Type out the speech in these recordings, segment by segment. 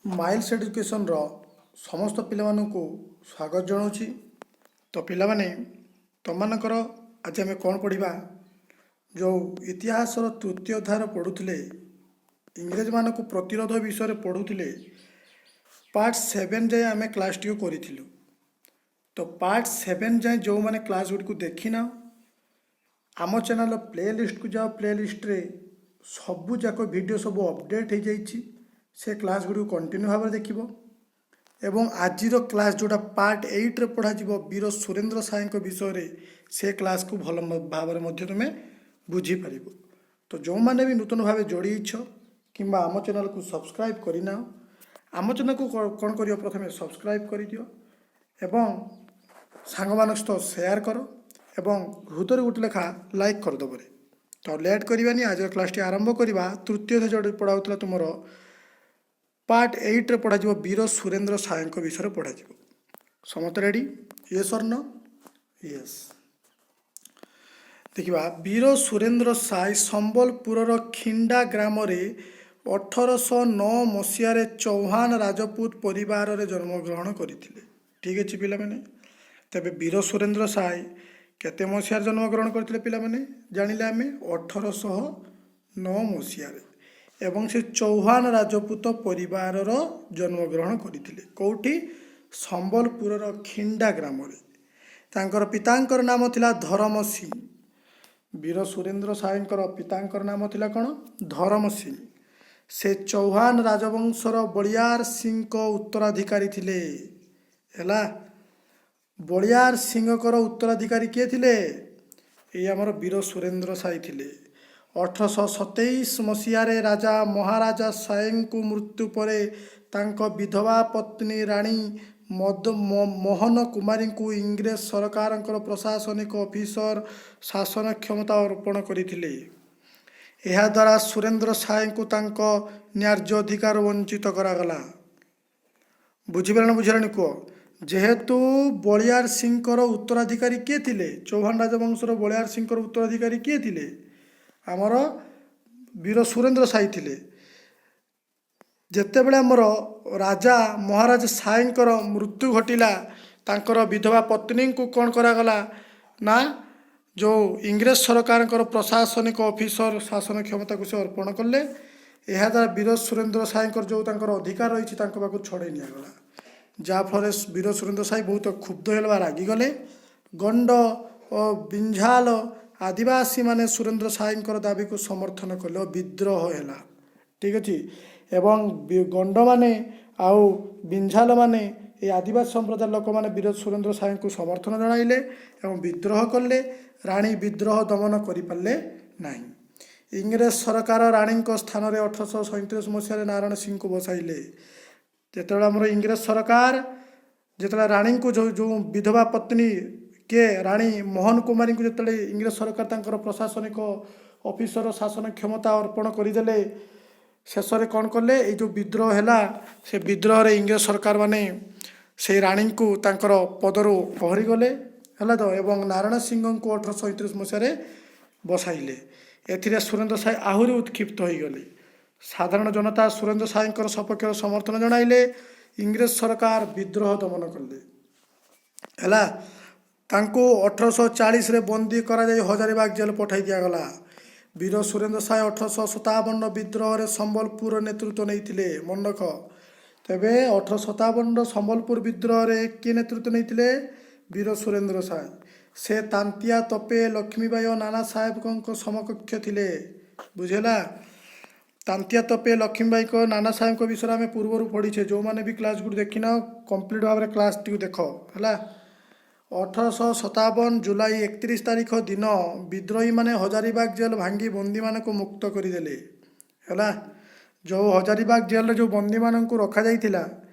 Miles ଏଡୁକେସନ୍ର ସମସ୍ତ ପିଲାମାନଙ୍କୁ ସ୍ୱାଗତ ଜଣାଉଛି। ତ ପିଲାମାନେ, ତୁମମାନଙ୍କର ଆଜି ଆମେ କ'ଣ ପଢ଼ିବା? ଯେଉଁ ଇତିହାସର ତୃତୀୟ ଅଧ୍ୟାୟରେ ପଢ଼ୁଥିଲେ, ଇଂରେଜମାନଙ୍କୁ ପ୍ରତିରୋଧ ବିଷୟରେ ପଢ଼ୁଥିଲେ, ପାର୍ଟ 7 ଯାଏଁ ଆମେ କ୍ଲାସ୍ଟିକୁ କରିଥିଲୁ। ତ ପାର୍ଟ 7 ଯାଏଁ ଯେଉଁମାନେ କ୍ଲାସ୍ ଗୁଡ଼ିକୁ ଦେଖିନ, ଆମ ଚ୍ୟାନେଲର ପ୍ଲେ ଲିଷ୍ଟକୁ ଯାଅ। ପ୍ଲେ ଲିଷ୍ଟରେ ସବୁ ଯାକ ଭିଡ଼ିଓ ସବୁ ଅପଡ଼େଟ୍ ହେଇଯାଇଛି। ସେ କ୍ଲାସ୍ ଗୁଡ଼ିକୁ କଣ୍ଟିନ୍ୟୁ ଭାବରେ ଦେଖିବ ଏବଂ ଆଜିର କ୍ଲାସ୍ ଯେଉଁଟା ପାର୍ଟ 8ରେ ପଢ଼ାଯିବ ବୀର ସୁରେନ୍ଦ୍ର ସାଏଙ୍କ ବିଷୟରେ, ସେ କ୍ଲାସ୍କୁ ଭଲ ଭାବରେ ମଧ୍ୟ ତୁମେ ବୁଝିପାରିବ। ତ ଯେଉଁମାନେ ବି ନୂତନ ଭାବେ ଯୋଡ଼ି ହେଇଛ କିମ୍ବା ଆମ ଚ୍ୟାନେଲକୁ ସବସ୍କ୍ରାଇବ୍ କରିନାହ, ଆମ ଚ୍ୟାନେଲକୁ କ'ଣ କରିବ? ପ୍ରଥମେ ସବସ୍କ୍ରାଇବ୍ କରିଦିଅ ଏବଂ ସାଙ୍ଗମାନଙ୍କ ସହିତ ସେୟାର କର ଏବଂ ହୃଦୟରେ ଗୋଟେ ଲେଖା ଲାଇକ୍ କରିଦେବରେ। ତ ଲେଟ୍ କରିବାନି, ଆଜିର କ୍ଲାସ୍ଟି ଆରମ୍ଭ କରିବା। ତୃତୀୟ ଅଧ୍ୟାୟ ଯେଉଁଠି ପଢ଼ା ହେଉଥିଲା ତୁମର, ପାର୍ଟ 8ରେ ପଢ଼ାଯିବ, ବୀର ସୁରେନ୍ଦ୍ର ସାଏଙ୍କ ବିଷୟରେ ପଢ଼ାଯିବ। ସମସ୍ତେ ରେଡ଼ି? ୟେସ୍ ଅର୍ ନୋ? ୟେସ୍। ଦେଖିବା, ବୀର ସୁରେନ୍ଦ୍ର ସାଏ ସମ୍ବଲପୁରର ଖିଣ୍ଡା ଗ୍ରାମରେ 1809 ମସିହାରେ ଚୌହାନ ରାଜପୁତ ପରିବାରରେ ଜନ୍ମଗ୍ରହଣ କରିଥିଲେ। ଠିକ୍ ଅଛି ପିଲାମାନେ? ତେବେ ବୀର ସୁରେନ୍ଦ୍ର ସାଏ କେତେ ମସିହାରେ ଜନ୍ମଗ୍ରହଣ କରିଥିଲେ ପିଲାମାନେ? ଜାଣିଲେ ଆମେ, 1809 ମସିହାରେ ଏବଂ ସେ ଚୌହାନ ରାଜପୁତ ପରିବାରର ଜନ୍ମଗ୍ରହଣ କରିଥିଲେ। କେଉଁଠି? ସମ୍ବଲପୁରର ଖିଣ୍ଡା ଗ୍ରାମରେ। ତାଙ୍କର ପିତାଙ୍କର ନାମ ଥିଲା ଧରମ ସିଂ। ବୀର ସୁରେନ୍ଦ୍ର ସାଏଙ୍କର ପିତାଙ୍କର ନାମ ଥିଲା କ'ଣ? ଧରମ ସିଂ। ସେ ଚୌହାନ ରାଜବଂଶର ବଳିୟାର ସିଂଙ୍କ ଉତ୍ତରାଧିକାରୀ ଥିଲେ। ହେଲା, ବଳିୟାର ସିଂହଙ୍କର ଉତ୍ତରାଧିକାରୀ କିଏ ଥିଲେ? ଏଇ ଆମର ବୀର ସୁରେନ୍ଦ୍ର ସାଏ ଥିଲେ। 1827 ମସିହାରେ ରାଜା ମହାରାଜା ସାଏଙ୍କୁ ମୃତ୍ୟୁ ପରେ ତାଙ୍କ ବିଧବା ପତ୍ନୀ ରାଣୀ ମୋହନ କୁମାରୀଙ୍କୁ ଇଂରେଜ ସରକାରଙ୍କର ପ୍ରଶାସନିକ ଅଫିସର ଶାସନ କ୍ଷମତା ଅର୍ପଣ କରିଥିଲେ। ଏହାଦ୍ୱାରା ସୁରେନ୍ଦ୍ର ସାଏଙ୍କୁ ତାଙ୍କ ନ୍ୟାଯ୍ୟ ଅଧିକାର ବଞ୍ଚିତ କରାଗଲା। ବୁଝିପାରିଲ? ବୁଝିଲଣି କୁହ। ଯେହେତୁ ବଳିୟାର ସିଂଙ୍କର ଉତ୍ତରାଧିକାରୀ କିଏ ଥିଲେ? ଚୌହାନ ରାଜବଂଶର ବଳିୟାର ସିଂଙ୍କର ଉତ୍ତରାଧିକାରୀ କିଏ ଥିଲେ? ଆମର ବୀର ସୁରେନ୍ଦ୍ର ସାଏ ଥିଲେ। ଯେତେବେଳେ ଆମର ରାଜା ମହାରାଜ ସାଏଙ୍କର ମୃତ୍ୟୁ ଘଟିଲା, ତାଙ୍କର ବିଧବା ପତ୍ନୀଙ୍କୁ କ'ଣ କରାଗଲା ନା ଯେଉଁ ଇଂରେଜ ସରକାରଙ୍କର ପ୍ରଶାସନିକ ଅଫିସର ଶାସନ କ୍ଷମତାକୁ ସେ ଅର୍ପଣ କଲେ। ଏହାଦ୍ୱାରା ବୀର ସୁରେନ୍ଦ୍ର ସାଏଙ୍କର ଯେଉଁ ତାଙ୍କର ଅଧିକାର ରହିଛି, ତାଙ୍କ ପାଖରୁ ଛଡ଼େଇ ନିଆଗଲା, ଯାହାଫଳରେ ବୀର ସୁରେନ୍ଦ୍ର ସାଏ ବହୁତ କ୍ଷୁବ୍ଧ ହେଲେ ବା ରାଗିଗଲେ। ଗଣ୍ଡ ଓ ବିଞ୍ଝାଲ ଆଦିବାସୀମାନେ ସୁରେନ୍ଦ୍ର ସାଏଙ୍କର ଦାବିକୁ ସମର୍ଥନ କଲେ ଓ ବିଦ୍ରୋହ ହେଲା। ଠିକ୍ ଅଛି? ଏବଂ ଗଣ୍ଡମାନେ ଆଉ ବିଞ୍ଝାଲମାନେ, এই ଆଦିବାସୀ ସମ୍ପ୍ରଦାୟର ଲୋକମାନେ ବୀର ସୁରେନ୍ଦ୍ର ସାଏଙ୍କୁ ସମର୍ଥନ ଜଣାଇଲେ ଏବଂ ବିଦ୍ରୋହ କଲେ। ରାଣୀ ବିଦ୍ରୋହ ଦମନ କରିପାରିଲେ ନାହିଁ। ଇଂରେଜ ସରକାର ରାଣୀଙ୍କ ସ୍ଥାନରେ 1837 ମସିହାରେ ନାରାୟଣ ସିଂଙ୍କୁ ବସାଇଲେ। ଯେତେବେଳେ ଆମର ଇଂରେଜ ସରକାର ଯେତେବେଳେ ରାଣୀଙ୍କୁ, ଯେଉଁ ଯେଉଁ ବିଧବା ପତ୍ନୀ କିଏ, ରାଣୀ ମୋହନ କୁମାରୀଙ୍କୁ ଯେତେବେଳେ ଇଂରେଜ ସରକାର ତାଙ୍କର ପ୍ରଶାସନିକ ଅଫିସର ଶାସନ କ୍ଷମତା ଅର୍ପଣ କରିଦେଲେ, ଶେଷରେ କ'ଣ କଲେ? ଏଇ ଯେଉଁ ବିଦ୍ରୋହ ହେଲା, ସେ ବିଦ୍ରୋହରେ ଇଂରେଜ ସରକାରମାନେ ସେଇ ରାଣୀଙ୍କୁ ତାଙ୍କର ପଦରୁ ଓହରିଗଲେ। ହେଲା ତ? ଏବଂ ନାରାୟଣ ସିଂହଙ୍କୁ 1837 ମସିହାରେ ବସାଇଲେ। ଏଥିରେ ସୁରେନ୍ଦ୍ର ସାଏ ଆହୁରି ଉତ୍କ୍ଷିପ୍ତ ହୋଇଗଲେ। ସାଧାରଣ ଜନତା ସୁରେନ୍ଦ୍ର ସାଏଙ୍କର ସପକ୍ଷରେ ସମର୍ଥନ ଜଣାଇଲେ। ଇଂରେଜ ସରକାର ବିଦ୍ରୋହ ଦମନ କଲେ। ହେଲା, ତାଙ୍କୁ 1840ରେ ବନ୍ଦୀ କରାଯାଇ ହଜାରିବାଗ ଜେଲ ପଠାଇ ଦିଆଗଲା। ବୀର ସୁରେନ୍ଦ୍ର ସାଏ 1857 ବିଦ୍ରୋହରେ ସମ୍ବଲପୁର ନେତୃତ୍ୱ ନେଇଥିଲେ। ମନେ ରଖ। ତେବେ 1857ର ସମ୍ବଲପୁର ବିଦ୍ରୋହରେ କିଏ ନେତୃତ୍ୱ ନେଇଥିଲେ? ବୀର ସୁରେନ୍ଦ୍ର ସାଏ। ସେ ତାନ୍ତିଆ ତୋପେ, ଲକ୍ଷ୍ମୀବାଇ ଓ ନାନା ସାହେବଙ୍କ ସମକକ୍ଷ ଥିଲେ। ବୁଝିହେଲା? ତାନ୍ତିଆ ତୋପେ, ଲକ୍ଷ୍ମୀବାଇଙ୍କ, ନାନା ସାହେବଙ୍କ ବିଷୟରେ ଆମେ ପୂର୍ବରୁ ପଢ଼ିଛେ। ଯେଉଁମାନେ ବି କ୍ଲାସ୍ ଗୁଡ଼ିକ ଦେଖିନ, କମ୍ପ୍ଲିଟ୍ ଭାବରେ କ୍ଲାସ୍ଟିକୁ ଦେଖ। ହେଲା, 1857 ଜୁଲାଇ 31 ତାରିଖ ଦିନ ବିଦ୍ରୋହୀମାନେ ହଜାରିବାଗ ଜେଲ ଭାଙ୍ଗି ବନ୍ଦୀମାନଙ୍କୁ ମୁକ୍ତ କରିଦେଲେ। ହେଲା, ଯେଉଁ ହଜାରିବାଗ ଜେଲରେ ଯେଉଁ ବନ୍ଦୀମାନଙ୍କୁ ରଖାଯାଇଥିଲା,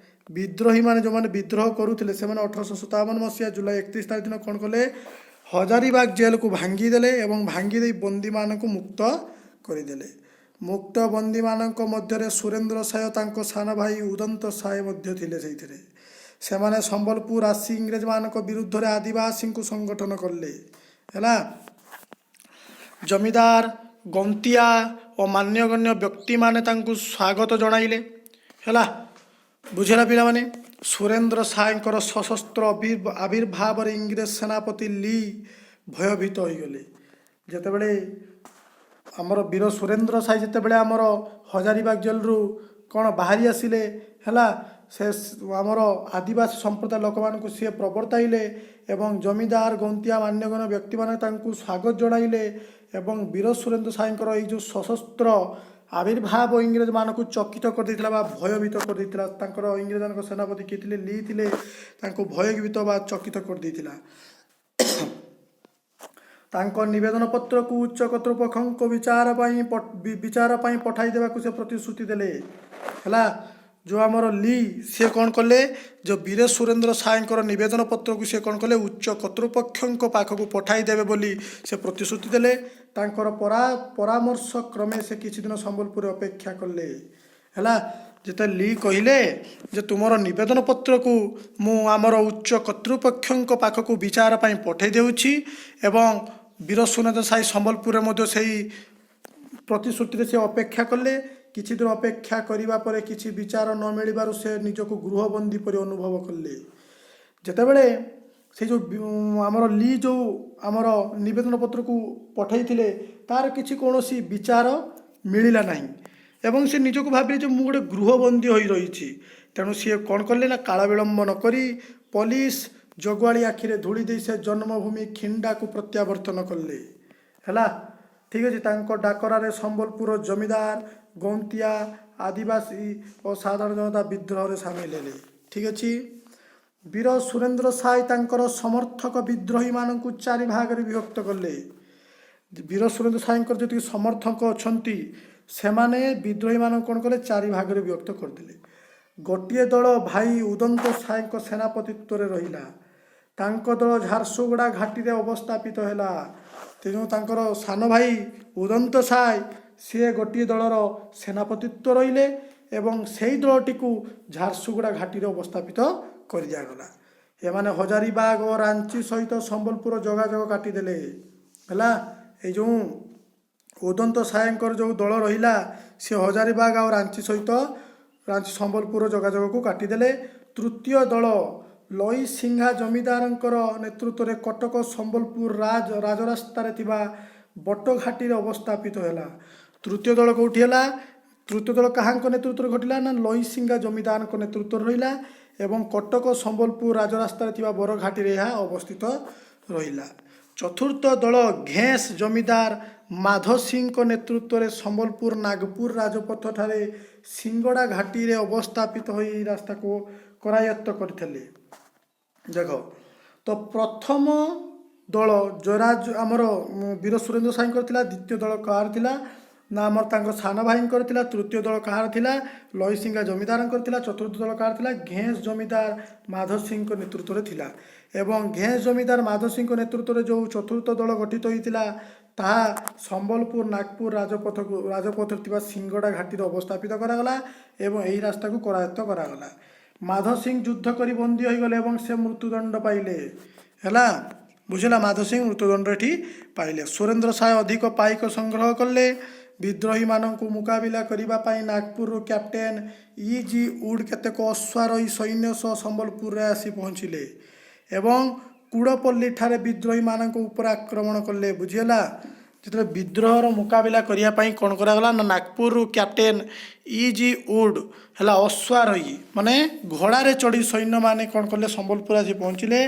ବିଦ୍ରୋହୀମାନେ ଯେଉଁମାନେ ବିଦ୍ରୋହ କରୁଥିଲେ, ସେମାନେ 1857 ମସିହା ଜୁଲାଇ 31 ତାରିଖ ଦିନ କ'ଣ କଲେ? ହଜାରିବାଗ ଜେଲକୁ ଭାଙ୍ଗିଦେଲେ ଏବଂ ଭାଙ୍ଗି ଦେଇ ବନ୍ଦୀମାନଙ୍କୁ ମୁକ୍ତ କରିଦେଲେ। ମୁକ୍ତ ବନ୍ଦୀମାନଙ୍କ ମଧ୍ୟରେ ସୁରେନ୍ଦ୍ର ସାଏ, ତାଙ୍କ ସାନ ଭାଇ ଉଦନ୍ତ ସାଏ ମଧ୍ୟ ଥିଲେ ସେଇଥିରେ। ସେମାନେ ସମ୍ବଲପୁର ଆସି ଇଂରେଜମାନଙ୍କ ବିରୁଦ୍ଧରେ ଆଦିବାସୀଙ୍କୁ ସଂଗଠନ କଲେ। ହେଲା, ଜମିଦାର, ଗନ୍ତିଆ ଓ ମାନ୍ୟଗଣ୍ୟ ବ୍ୟକ୍ତିମାନେ ତାଙ୍କୁ ସ୍ୱାଗତ ଜଣାଇଲେ। ହେଲା। ବୁଝିଲା ପିଲାମାନେ? ସୁରେନ୍ଦ୍ର ସାଏଙ୍କର ସଶସ୍ତ୍ର ଆବିର୍ଭାବରେ ଇଂରେଜ ସେନାପତି ଲି ଭୟଭୀତ ହୋଇଗଲେ। ଯେତେବେଳେ ଆମର ବୀର ସୁରେନ୍ଦ୍ର ସାଏ ଯେତେବେଳେ ଆମର ହଜାରିବାଗ ଜେଲରୁ କ'ଣ ବାହାରି ଆସିଲେ, ହେଲା, ସେ ଆମର ଆଦିବାସୀ ସମ୍ପ୍ରଦାୟ ଲୋକମାନଙ୍କୁ ସିଏ ପ୍ରବର୍ତ୍ତାଇଲେ ଏବଂ ଜମିଦାର, ଗନ୍ତିଆ, ମାନ୍ୟଗଣ୍ୟ ବ୍ୟକ୍ତିମାନେ ତାଙ୍କୁ ସ୍ୱାଗତ ଜଣାଇଲେ। ଏବଂ ବୀର ସୁରେନ୍ଦ୍ର ସାଏଙ୍କର ଏଇ ଯେଉଁ ସଶସ୍ତ୍ର ଆବିର୍ଭାବ ଇଂରେଜମାନଙ୍କୁ ଚକିତ କରିଦେଇଥିଲା ବା ଭୟଭୀତ କରିଦେଇଥିଲା। ତାଙ୍କର ଇଂରେଜମାନଙ୍କ ସେନାପତି କିଏ ଥିଲେ? ଲି ଥିଲେ। ତାଙ୍କୁ ଭୟଭୀତ ବା ଚକିତ କରିଦେଇଥିଲା। ତାଙ୍କ ନିବେଦନ ପତ୍ରକୁ ଉଚ୍ଚ କର୍ତ୍ତୃପକ୍ଷଙ୍କ ବିଚାର ପାଇଁ ପଠାଇ ଦେବାକୁ ସେ ପ୍ରତିଶ୍ରୁତି ଦେଲେ। ହେଲା, ଯେଉଁ ଆମର ଲି, ସିଏ କ'ଣ କଲେ? ଯେଉଁ ବୀର ସୁରେନ୍ଦ୍ର ସାଏଙ୍କର ନିବେଦନ ପତ୍ରକୁ ସିଏ କ'ଣ କଲେ? ଉଚ୍ଚ କର୍ତ୍ତୃପକ୍ଷଙ୍କ ପାଖକୁ ପଠାଇ ଦେବେ ବୋଲି ସେ ପ୍ରତିଶ୍ରୁତି ଦେଲେ। ତାଙ୍କର ପରାମର୍ଶ କ୍ରମେ ସେ କିଛି ଦିନ ସମ୍ବଲପୁରରେ ଅପେକ୍ଷା କଲେ। ହେଲା, ଯେତେବେଳେ ଲି କହିଲେ ଯେ ତୁମର ନିବେଦନ ପତ୍ରକୁ ମୁଁ ଆମର ଉଚ୍ଚ କର୍ତ୍ତୃପକ୍ଷଙ୍କ ପାଖକୁ ବିଚାର ପାଇଁ ପଠାଇ ଦେଉଛି, ଏବଂ ବୀର ସୁରେନ୍ଦ୍ର ସାଏ ସମ୍ବଲପୁରରେ ମଧ୍ୟ ସେଇ ପ୍ରତିଶ୍ରୁତିରେ ସେ ଅପେକ୍ଷା କଲେ। କିଛି ଦିନ ଅପେକ୍ଷା କରିବା ପରେ କିଛି ବିଚାର ନ ମିଳିବାରୁ ସେ ନିଜକୁ ଗୃହବନ୍ଦୀ ପରି ଅନୁଭବ କଲେ। ଯେତେବେଳେ ସେ ଯେଉଁ ଆମର ଲି ଯେଉଁ ଆମର ନିବେଦନ ପତ୍ରକୁ ପଠାଇଥିଲେ, ତାର କିଛି କୌଣସି ବିଚାର ମିଳିଲା ନାହିଁ ଏବଂ ସେ ନିଜକୁ ଭାବିଲେ ଯେ ମୁଁ ଗୋଟେ ଗୃହବନ୍ଦୀ ହୋଇ ରହିଛି। ତେଣୁ ସିଏ କ'ଣ କଲେ ନା କାଳ ବିଳମ୍ବ ନ କରି ପୋଲିସ ଜଗୁଆଳି ଆଖିରେ ଧୂଳି ଦେଇ ସେ ଜନ୍ମଭୂମି ଖିଣ୍ଡାକୁ ପ୍ରତ୍ୟାବର୍ତ୍ତନ କଲେ। ହେଲା, ଠିକ୍ ଅଛି। ତାଙ୍କ ଡାକରାରେ ସମ୍ବଲପୁର ଜମିଦାର, ଗୌନ୍ତିଆ, ଆଦିବାସୀ ଓ ସାଧାରଣ ଜନତା ବିଦ୍ରୋହରେ ସାମିଲ ହେଲେ। ଠିକ୍ ଅଛି। ବୀର ସୁରେନ୍ଦ୍ର ସାଏ ତାଙ୍କର ସମର୍ଥକ ବିଦ୍ରୋହୀମାନଙ୍କୁ ଚାରି ଭାଗରେ ବିଭକ୍ତ କଲେ। ବୀର ସୁରେନ୍ଦ୍ର ସାଏଙ୍କର ଯେତିକି ସମର୍ଥକ ଅଛନ୍ତି, ସେମାନେ ବିଦ୍ରୋହୀମାନଙ୍କୁ କ'ଣ କଲେ? ଚାରି ଭାଗରେ ବିଭକ୍ତ କରିଦେଲେ। ଗୋଟିଏ ଦଳ ଭାଇ ଉଦନ୍ତ ସାଏଙ୍କ ସେନାପତିତ୍ୱରେ ରହିଲା। ତାଙ୍କ ଦଳ ଝାରସୁଗୁଡ଼ା ଘାଟିରେ ଅବସ୍ଥାପିତ ହେଲା। ତେଣୁ ତାଙ୍କର ସାନ ଭାଇ ଉଦନ୍ତ ସାଏ, ସିଏ ଗୋଟିଏ ଦଳର ସେନାପତିତ୍ୱ ରହିଲେ ଏବଂ ସେଇ ଦଳଟିକୁ ଝାରସୁଗୁଡ଼ା ଘାଟିରେ ଅବସ୍ଥାପିତ କରିଦିଆଗଲା। ଏମାନେ ହଜାରିବାଗ ଓ ରାଞ୍ଚି ସହିତ ସମ୍ବଲପୁର ଯୋଗାଯୋଗ କାଟିଦେଲେ। ହେଲା, ଏଇ ଯେଉଁ ଉଦନ୍ତ ସାଏଙ୍କର ଯେଉଁ ଦଳ ରହିଲା, ସେ ହଜାରିବାଗ ଆଉ ରାଞ୍ଚି ସହିତ ରାଞ୍ଚି ସମ୍ବଲପୁର ଯୋଗାଯୋଗକୁ କାଟିଦେଲେ। ତୃତୀୟ ଦଳ ଲଇସିଂହା ଜମିଦାରଙ୍କର ନେତୃତ୍ୱରେ କଟକ ସମ୍ବଲପୁର ରାଜରାସ୍ତାରେ ଥିବା ବଟଘାଟିରେ ଅବସ୍ଥାପିତ ହେଲା। ତୃତୀୟ ଦଳ କେଉଁଠି ହେଲା? ତୃତୀୟ ଦଳ କାହାଙ୍କ ନେତୃତ୍ୱରେ ଘଟିଲା ନା ଲଇସିଂହା ଜମିଦାରଙ୍କ ନେତୃତ୍ୱରେ ରହିଲା ଏବଂ କଟକ ସମ୍ବଲପୁର ରାଜରାସ୍ତାରେ ଥିବା ବରଘାଟିରେ ଏହା ଅବସ୍ଥିତ ରହିଲା। ଚତୁର୍ଥ ଦଳ ଘେଁସ ଜମିଦାର ମାଧୋ ସିଂଙ୍କ ନେତୃତ୍ୱରେ ସମ୍ବଲପୁର ନାଗପୁର ରାଜପଥଠାରେ ସିଙ୍ଗଡ଼ା ଘାଟିରେ ଅବସ୍ଥାପିତ ହୋଇ ଏହି ରାସ୍ତାକୁ କରାୟତ୍ତ କରିଥିଲେ। ଦେଖ ତ, ପ୍ରଥମ ଦଳ ଜୟରାଜ ଆମର ବୀର ସୁରେନ୍ଦ୍ର ସାଏଙ୍କର ଥିଲା। ଦ୍ୱିତୀୟ ଦଳ କାହାର ଥିଲା ନା ଆମର ତାଙ୍କ ସାନ ଭାଇଙ୍କର ଥିଲା। ତୃତୀୟ ଦଳ କାହାର ଥିଲା? ଲଇସିଂହା ଜମିଦାରଙ୍କର ଥିଲା। ଚତୁର୍ଥ ଦଳ କାହାର ଥିଲା? ଘେଁସ ଜମିଦାର ମାଧବ ସିଂଙ୍କ ନେତୃତ୍ୱରେ ଥିଲା। ଏବଂ ଘେଁସ ଜମିଦାର ମାଧବ ସିଂଙ୍କ ନେତୃତ୍ୱରେ ଯେଉଁ ଚତୁର୍ଥ ଦଳ ଗଠିତ ହୋଇଥିଲା, ତାହା ସମ୍ବଲପୁର ନାଗପୁର ରାଜପଥରେ ଥିବା ସିଙ୍ଗଡ଼ା ଘାଟିରେ ଅବସ୍ଥାପିତ କରାଗଲା ଏବଂ ଏହି ରାସ୍ତାକୁ କରାୟତ୍ତ କରାଗଲା। ମାଧବ ସିଂ ଯୁଦ୍ଧ କରି ବନ୍ଦୀ ହୋଇଗଲେ ଏବଂ ସେ ମୃତ୍ୟୁଦଣ୍ଡ ପାଇଲେ। ହେଲା, ବୁଝିଲା? ମାଧବ ସିଂ ମୃତ୍ୟୁଦଣ୍ଡ ଏଠି ପାଇଲେ। ସୁରେନ୍ଦ୍ର ସାଏ ଅଧିକ ପାଇକ ସଂଗ୍ରହ କଲେ। ବିଦ୍ରୋହୀମାନଙ୍କୁ ମୁକାବିଲା କରିବା ପାଇଁ ନାଗପୁରରୁ କ୍ୟାପ୍ଟେନ୍ ଇ ଜି ଉଡ୍ କେତେକ ଅଶ୍ୱାରୋହୀ ସୈନ୍ୟ ସହ ସମ୍ବଲପୁରରେ ଆସି ପହଞ୍ଚିଲେ ଏବଂ କୁଡ଼ପଲ୍ଲୀ ଠାରେ ବିଦ୍ରୋହୀମାନଙ୍କ ଉପରେ ଆକ୍ରମଣ କଲେ। ବୁଝିହେଲା? ଯେତେବେଳେ ବିଦ୍ରୋହର ମୁକାବିଲା କରିବା ପାଇଁ କ'ଣ କରାଗଲା ନା ନାଗପୁରରୁ କ୍ୟାପ୍ଟେନ୍ ଇ ଜି ଉଡ୍, ହେଲା, ଅଶ୍ୱାରୋହୀ ମାନେ ଘୋଡ଼ାରେ ଚଢ଼ି ସୈନ୍ୟମାନେ କ'ଣ କଲେ? ସମ୍ବଲପୁର ଆସି ପହଞ୍ଚିଲେ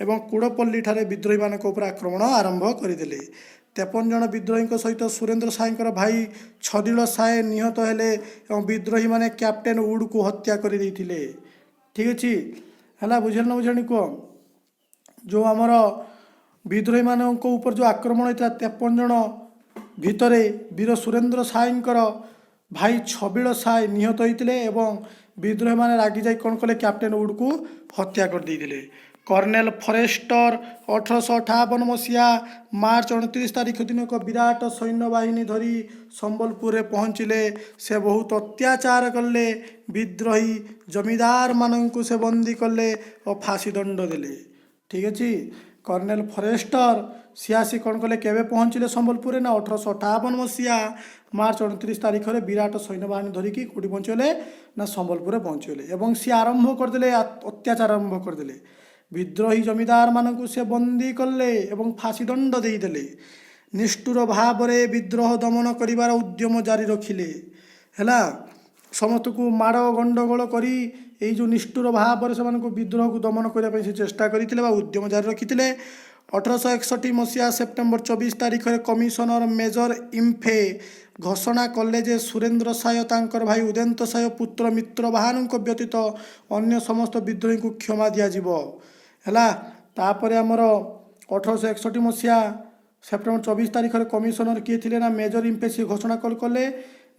ଏବଂ କୁଡ଼ପଲ୍ଲୀ ଠାରେ ବିଦ୍ରୋହୀମାନଙ୍କ ଉପରେ ଆକ୍ରମଣ ଆରମ୍ଭ କରିଦେଲେ। 53 ଜଣ ବିଦ୍ରୋହୀଙ୍କ ସହିତ ସୁରେନ୍ଦ୍ର ସାଏଙ୍କର ଭାଇ ଛଦିଳ ସାଏ ନିହତ ହେଲେ ଏବଂ ବିଦ୍ରୋହୀମାନେ କ୍ୟାପ୍ଟେନ୍ ଉଡ୍କୁ ହତ୍ୟା କରିଦେଇଥିଲେ। ଠିକ୍ ଅଛି। ହେଲା, ବୁଝିଲ ନା ବୁଝିଲନି କୁହ। ଯେଉଁ ଆମର ବିଦ୍ରୋହୀମାନଙ୍କ ଉପରେ ଯେଉଁ ଆକ୍ରମଣ ହୋଇଥିଲା, 53 ଜଣ ଭିତରେ ବୀର ସୁରେନ୍ଦ୍ର ସାଏଙ୍କର ଭାଇ ଛବିଳ ସାଏ ନିହତ ହୋଇଥିଲେ ଏବଂ ବିଦ୍ରୋହୀମାନେ ରାଗି ଯାଇ କ'ଣ କଲେ? କ୍ୟାପ୍ଟେନ୍ ଉଡ୍କୁ ହତ୍ୟା କରିଦେଇଥିଲେ। କର୍ଣ୍ଣେଲ ଫରେଷ୍ଟର 1858 ମସିହା ମାର୍ଚ୍ଚ 29 ତାରିଖ ଦିନ ଏକ ବିରାଟ ସୈନ୍ୟବାହିନୀ ଧରି ସମ୍ବଲପୁରରେ ପହଞ୍ଚିଲେ। ସେ ବହୁତ ଅତ୍ୟାଚାର କଲେ। ବିଦ୍ରୋହୀ ଜମିଦାରମାନଙ୍କୁ ସେ ବନ୍ଦୀ କଲେ ଓ ଫାଶୀ ଦଣ୍ଡ ଦେଲେ। ଠିକ୍ ଅଛି। କର୍ଣ୍ଣେଲ ଫରେଷ୍ଟର ସିଏ ଆସି କ'ଣ କଲେ? କେବେ ପହଞ୍ଚିଲେ ସମ୍ବଲପୁରରେ ନା 1858 ମସିହା ମାର୍ଚ୍ଚ 29 ତାରିଖରେ ବିରାଟ ସୈନ୍ୟବାହିନୀ ଧରିକି କେଉଁଠି ପହଞ୍ଚିଗଲେ ନା ସମ୍ବଲପୁରରେ ପହଞ୍ଚିଗଲେ ଏବଂ ସିଏ ଆରମ୍ଭ କରିଦେଲେ, ଅତ୍ୟାଚାର ଆରମ୍ଭ କରିଦେଲେ। ବିଦ୍ରୋହୀ ଜମିଦାରମାନଙ୍କୁ ସେ ବନ୍ଦୀ କଲେ ଏବଂ ଫାଶୀ ଦଣ୍ଡ ଦେଇଦେଲେ। ନିଷ୍ଠୁର ଭାବରେ ବିଦ୍ରୋହ ଦମନ କରିବାର ଉଦ୍ୟମ ଜାରି ରଖିଲେ। ହେଲା, ସମସ୍ତଙ୍କୁ ମାଡ଼ ଗଣ୍ଡଗୋଳ କରି ଏଇ ଯେଉଁ ନିଷ୍ଠୁର ଭାବରେ ସେମାନଙ୍କୁ ବିଦ୍ରୋହକୁ ଦମନ କରିବା ପାଇଁ ସେ ଚେଷ୍ଟା କରିଥିଲେ ବା ଉଦ୍ୟମ ଜାରି ରଖିଥିଲେ। 1861 ମସିହା ସେପ୍ଟେମ୍ବର 24 ତାରିଖରେ କମିଶନର ମେଜର ଇମ୍ଫେ ଘୋଷଣା କଲେ ଯେ ସୁରେନ୍ଦ୍ର ସାୟ, ତାଙ୍କର ଭାଇ ଉଦନ୍ତ ସାୟ, ପୁତ୍ର ମିତ୍ରଭାନୁଙ୍କ ବ୍ୟତୀତ ଅନ୍ୟ ସମସ୍ତ ବିଦ୍ରୋହୀଙ୍କୁ କ୍ଷମା ଦିଆଯିବ। ହେଲା, ତାପରେ ଆମର 1861 ମସିହା ସେପ୍ଟେମ୍ବର 24 ତାରିଖରେ କମିଶନର କିଏ ଥିଲେ ନା ମେଜର ଇମ୍ଫେ, ସିଏ ଘୋଷଣା କଲେ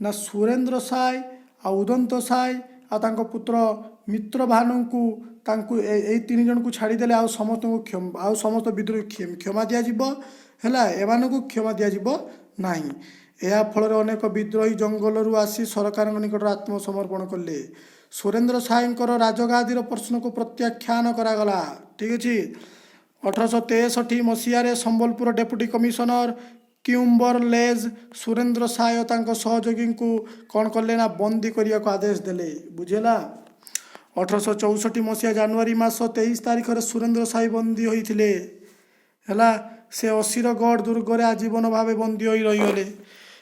ନା ସୁରେନ୍ଦ୍ର ସାୟ ଆଉ ଉଦନ୍ତ ସାୟ ଆଉ ତାଙ୍କ ପୁତ୍ର ମିତ୍ରଭାନୁଙ୍କୁ, ତାଙ୍କୁ ଏଇ ତିନି ଜଣଙ୍କୁ ଛାଡ଼ିଦେଲେ ଆଉ ସମସ୍ତଙ୍କୁ ଆଉ ସମସ୍ତ ବିଦ୍ରୋହୀ କ୍ଷମା ଦିଆଯିବ। ହେଲା, ଏମାନଙ୍କୁ କ୍ଷମା ଦିଆଯିବ ନାହିଁ। ଏହା ଫଳରେ ଅନେକ ବିଦ୍ରୋହୀ ଜଙ୍ଗଲରୁ ଆସି ସରକାରଙ୍କ ନିକଟରେ ଆତ୍ମସମର୍ପଣ କଲେ। ସୁରେନ୍ଦ୍ର ସାଏଙ୍କର ରାଜଗାଦିର ପ୍ରଶ୍ନକୁ ପ୍ରତ୍ୟାଖ୍ୟାନ କରାଗଲା। ଠିକ୍ ଅଛି। 1863 ମସିହାରେ ସମ୍ବଲପୁର ଡେପୁଟି କମିଶନର କ୍ୟୁମ୍ବରଲେଜ୍ ସୁରେନ୍ଦ୍ର ସାୟ ତାଙ୍କ ସହଯୋଗୀଙ୍କୁ କ'ଣ କଲେ ନା ବନ୍ଦୀ କରିବାକୁ ଆଦେଶ ଦେଲେ। ବୁଝିହେଲା? 1864 ମସିହା ଜାନୁଆରୀ ମାସ 23 ତାରିଖରେ ସୁରେନ୍ଦ୍ର ସାଇ ବନ୍ଦୀ ହୋଇଥିଲେ। ହେଲା, ସେ ଅସିରଗଡ଼ ଦୁର୍ଗରେ ଆଜୀବନ ଭାବେ ବନ୍ଦୀ ହୋଇ ରହିଗଲେ।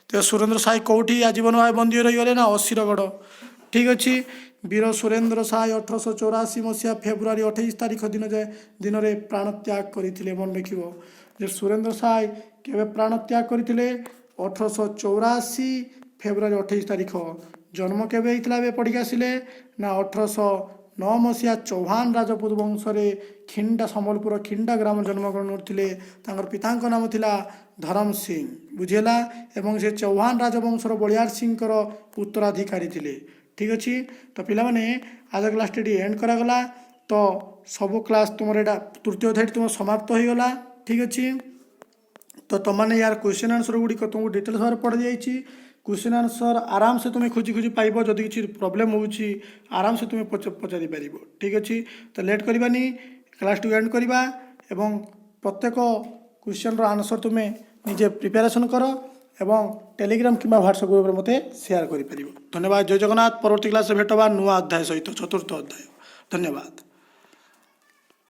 ତ ସୁରେନ୍ଦ୍ର ସାଇ କେଉଁଠି ଆଜୀବନ ଭାବେ ବନ୍ଦୀ ହୋଇ ରହିଗଲେ ନା ଅସିରଗଡ଼। ଠିକ୍ ଅଛି। ବୀର ସୁରେନ୍ଦ୍ର ସାଏ 1884 ମସିହା ଫେବୃଆରୀ 28 ତାରିଖ ଦିନ ଯାଏ ଦିନରେ ପ୍ରାଣତ୍ୟାଗ କରିଥିଲେ। ମନେ ରଖିବ ଯେ ସୁରେନ୍ଦ୍ର ସାଏ କେବେ ପ୍ରାଣତ୍ୟାଗ କରିଥିଲେ? 1884 ଫେବୃଆରୀ 28 ତାରିଖ। ଜନ୍ମ କେବେ ହେଇଥିଲା? ଏବେ ପଢ଼ିକି ଆସିଲେ ନା 1809 ମସିହା ଚୌହାନ ରାଜପୁତ ବଂଶରେ ଖିଣ୍ଡା, ସମ୍ବଲପୁର ଖିଣ୍ଡା ଗ୍ରାମ ଜନ୍ମଗ୍ରହଣ କରିଥିଲେ। ତାଙ୍କର ପିତାଙ୍କ ନାମ ଥିଲା ଧରମ ସିଂ। ବୁଝିହେଲା? ଏବଂ ସେ ଚୌହାନ ରାଜବଂଶର ବଳିୟାର ସିଂଙ୍କର ଉତ୍ତରାଧିକାରୀ ଥିଲେ। ଠିକ୍ ଅଛି। ତ ପିଲାମାନେ, ଆଜ କ୍ଲାସ୍ଟି ଏଠି ଏଣ୍ଡ କରାଗଲା। ତ ସବୁ କ୍ଲାସ୍ ତୁମର ଏଇଟା ତୃତୀୟ ଅଧ୍ୟାୟଟି ତୁମର ସମାପ୍ତ ହୋଇଗଲା। ଠିକ୍ ଅଛି। ତ ତୁମମାନେ ୟାର କ୍ୱେଶ୍ଚନ୍ ଆନ୍ସର୍ ଗୁଡ଼ିକ ତୁମକୁ ଡିଟେଲ୍ସ ଭାବରେ ପଢ଼ାଯାଇଛି। କ୍ୱେଶ୍ଚନ୍ ଆନ୍ସର୍ ଆରାମସେ ତୁମେ ଖୋଜି ଖୋଜି ପାଇବ। ଯଦି କିଛି ପ୍ରୋବ୍ଲେମ୍ ହେଉଛି, ଆରାମସେ ତୁମେ ପଚାରି ପାରିବ। ଠିକ୍ ଅଛି। ତ ଲେଟ୍ କରିବାନି, କ୍ଲାସ୍ଟିକୁ ଏଣ୍ଡ କରିବା ଏବଂ ପ୍ରତ୍ୟେକ କ୍ୱେଶ୍ଚନ୍ର ଆନ୍ସର୍ ତୁମେ ନିଜେ ପ୍ରିପାରେସନ୍ କର ଏବଂ ଟେଲିଗ୍ରାମ କିମ୍ବା ହ୍ୱାଟ୍ସଆପ୍ ଗ୍ରୁପ୍ରେ ମୋତେ ସେୟାର କରିପାରିବ। ଧନ୍ୟବାଦ। ଜୟ ଜଗନ୍ନାଥ। ପରବର୍ତ୍ତୀ କ୍ଲାସ୍ରେ ଭେଟ ହେବା ନୂଆ ଅଧ୍ୟାୟ ସହିତ, ଚତୁର୍ଥ ଅଧ୍ୟାୟ। ଧନ୍ୟବାଦ।